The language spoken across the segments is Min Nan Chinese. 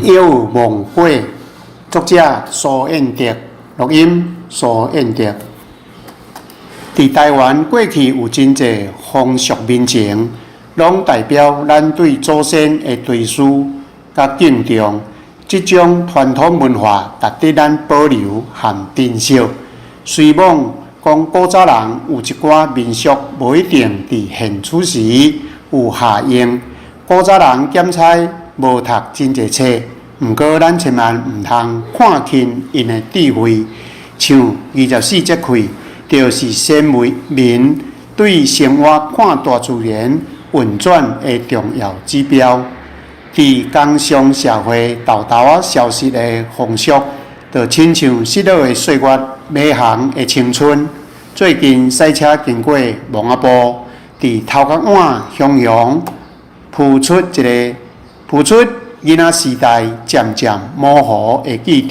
藥墓粿，作者蘇彥德，錄音蘇彥德。佇台灣過去有真濟風俗民情，攏代表咱對祖先的追思佮敬重。這種傳統文化值得咱保留和珍惜。雖罔講古早人有一寡民俗，無一定佇現此時有效用。古早人檢差無讀真濟冊，毋過咱千萬毋通看輕𪜶的智慧。像二十四節氣，就是先民對生活看大自然運轉的重要指標。佇工商社會沓沓仔消失的風俗，就親像失落的歲月，迷航的青春。最近駛車經過墓仔埔，佇頭殼碗雄雄浮出一个浮出囡仔時代漸漸模糊的記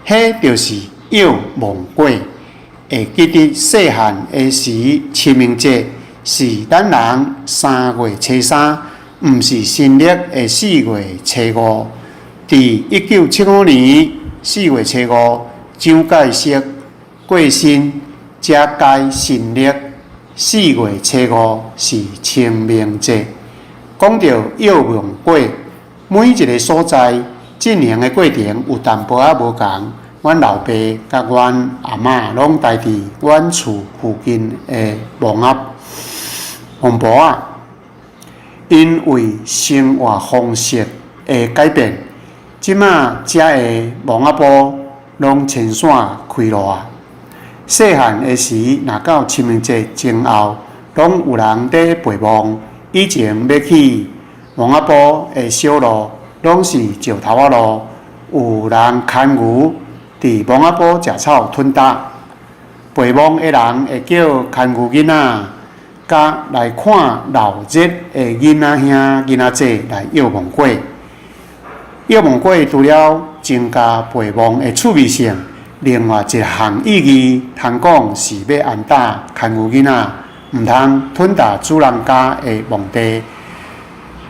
憶，彼就是藥墓粿。會記得細漢的時，清明節是咱人三月初三，毋是新曆的四月初五。佇1975年四月初五，蔣介石過身，才改新曆四月初五是清明節。講著藥墓粿，每一個所在進行的過程有淡薄仔無仝。阮老爸佮阮阿嬤攏待佇阮厝附近的墓仔墓埔仔，因為生活方式的改變，這馬遮的墓仔埔攏遷徙開路啊。細漢的時，若到清明節前後，攏有人佇陪墓。以前欲去墓仔埔的小路，攏是石頭仔路，有人牽牛佇墓仔埔食草吞焦。陪墓的人會叫牽牛囡仔，佮來看鬧熱的囡仔兄、囡仔姐來藥墓粿。藥墓粿除了增加陪墓的趣味性，另外一項意義，通講是欲按膽牽牛囡仔，毋通吞焦主人家的墓地。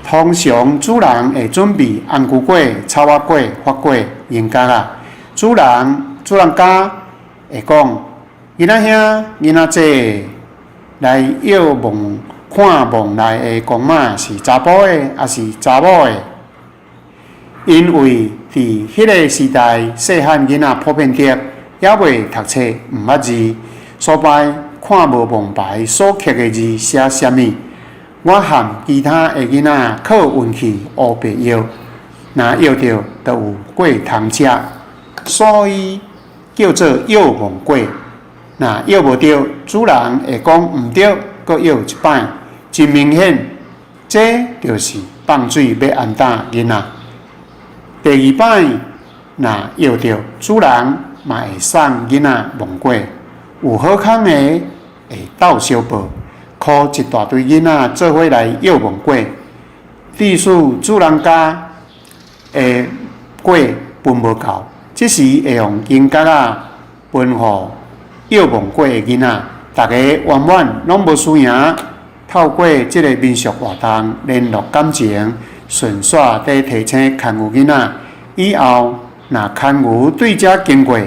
通常主人會準備紅龜粿、草仔粿、發粿、銀角仔。主人主人家會講：囡仔兄、囡仔姐來藥墓看墓內的公媽是查埔的，抑是查某的？因為佇彼个時代，細漢囡仔普遍著猶未讀冊，毋捌字，所擺看無墓牌所刻的字寫啥物。我和其他的囡仔靠運氣烏白藥，若藥著就有粿通食，所以叫做藥墓粿。若藥無著，主人會講毋著，閣藥一擺。真明顯，這就是放水欲按膽囡仔。第二擺若藥著，主人嘛會送囡仔墓粿。有好康的會鬥相報，箍一大堆囡仔做伙來藥墓粿。致使主人家的粿分無夠，這時會用銀角仔分予藥墓粿的囡仔，逐家圓滿攏無輸贏。透過這个民俗活動聯絡感情，順紲佇提醒牽牛囡仔，以後若牽牛對遮經過，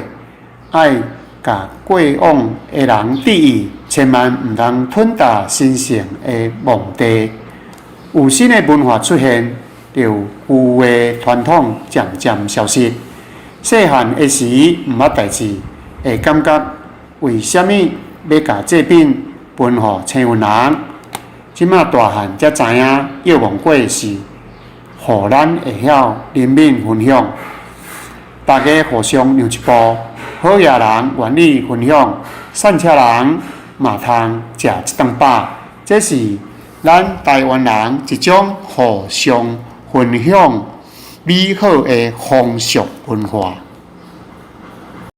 愛共過往的人致意，千萬毋通吞焦神聖的墓地。有新的文化出現，就有舊的傳統漸漸消失。細漢的時毋捌代誌，會感覺為啥物欲共祭品分予青雲人？這馬大漢才知影，藥墓粿是予咱會曉憐憫分享，大家互相讓一步，好額人願意分享，散車人嘛通食一頓飽。這是咱台灣人一種互相分享美好的風俗文化。